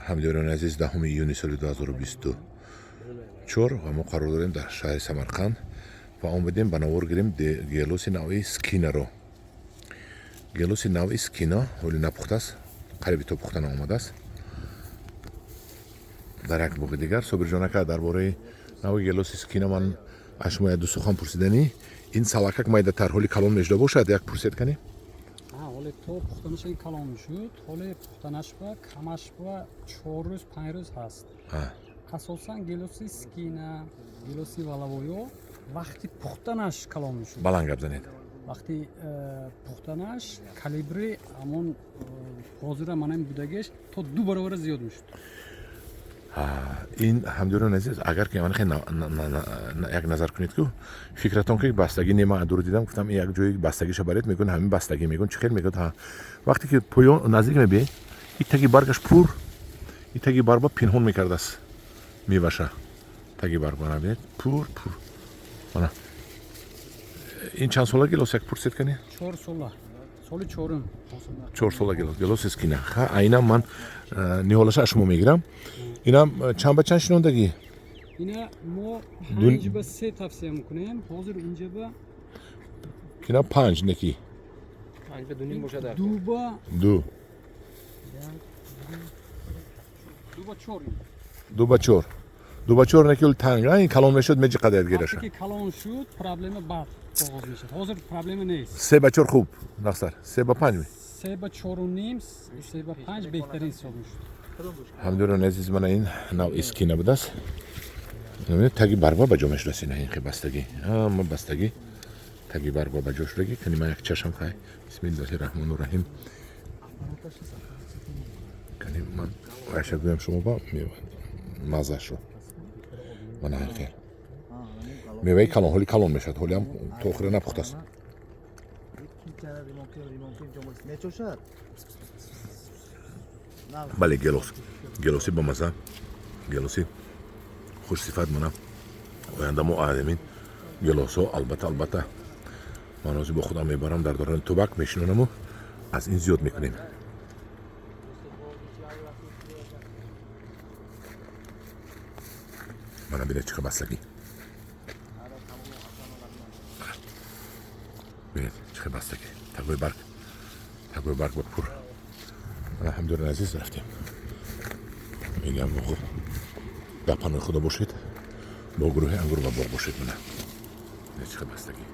Ҳамдиёрони азиз, 10 июни соли 2024 ва мо қарор дорем дар шаҳри Самарқанд ва омадем ба навор гирем гелоси навъи Скинаро. Гелоси навъи Скина ҳоли напухтааст, қариби то пухта наомадааст. Дар як боғи дигар Собирҷон ака, дар бораи навъи гелоси Скина ман аз шумо як ду сухан пурсиданӣ. Ин салакак майдатар, ҳоли калон мешуда бошад, як пурсед кани. Ҳоле то пухтанаш ин калон мешуд, ҳоле пухтанаш ба камаш ба 4 рӯз, 5 рӯз ҳаст. Асосан гелоси Скина, гелоси валавоё вақти пухтанаш калон мешуд. Баланд гап занед. Вақти пухтанаш калибри ҳамон ҳозира манам будагиш то 2 баробара зиёд мешуд. Ин, ҳамдиёрони азиз, агар ки хе як назар кунед, ку фикратон ки бастагӣ не, ман дур дидам, гуфтам, як ҷои бастагиша баред, мегӯн ҳамин бастагӣ, мегӯн чӣ хел, мегӯяд ҳа. Вақте ки поён наздик мебиед, и таги баргаш пур, и таги баргба пинҳон мекардааст меваша. Таги барг мана бинед, пур пур. Мана ин чанд сола гелос, як пурсед кани? 4 сола, соли чорум. 4 сола гелос, гелоси Скина. Ха, айнам ман ниҳолаша аз шумо мегирам. Инам чанд ба чанд шинондагӣ? Ина мо 5 ба 3 тавсия мекунем ҳозир инҷа ба. Ина панҷ неки? 5 ба 2.5 бошад. Ду ба ду. 2 ба 4. 2 ба 4, 2 ба 4 неки танг. Ин калон мешуд, меҷиқадаят гираша. Вақте ки калон шуд, проблема баъд оғоз мешавад, ҳозир проблема нест. 3 ба 4 хуб нақсар, 3 ба 5? 3 ба 4.5, 3 ба 5 беҳтарин ҳисоб мешуд. Ҳамдиёрони азиз, мана ин навъи Скина будааст. Таги баргба ба ҷо мешудааст. Ина ин хе бастагӣ, ҳама бастагӣ, таги баргба ба ҷо шудагӣ. Кани ман як чашам. Хай, бисмиллоҳи раҳмону раҳим. Кани ман айша гӯям шумо ба маззашро. Мана ин хел меваи калон, ҳоли калон мешавад, ҳолиам то охира напухтааст. Мечошад. Бале, гелос, гелоси бамаза, гелоси хушсифат. Мана оянда мо аҳамин гелосҳо, албатта, албатта, ман ҳозир бо худам мебарам, дар дорони тубак мешинонаму аз ин зиёд мекунем. Мана бинед, чӣ бастагӣ, бинед, чӣ хел бастагӣ, тагои барг, тагои барг ба пур. Алҳамдулилла, азиз, рафтем. Мегам, дар паноҳи Худо бошед, бо гурӯҳи Ангур ва боғ бошед. Мана чӣ хел бастагӣ.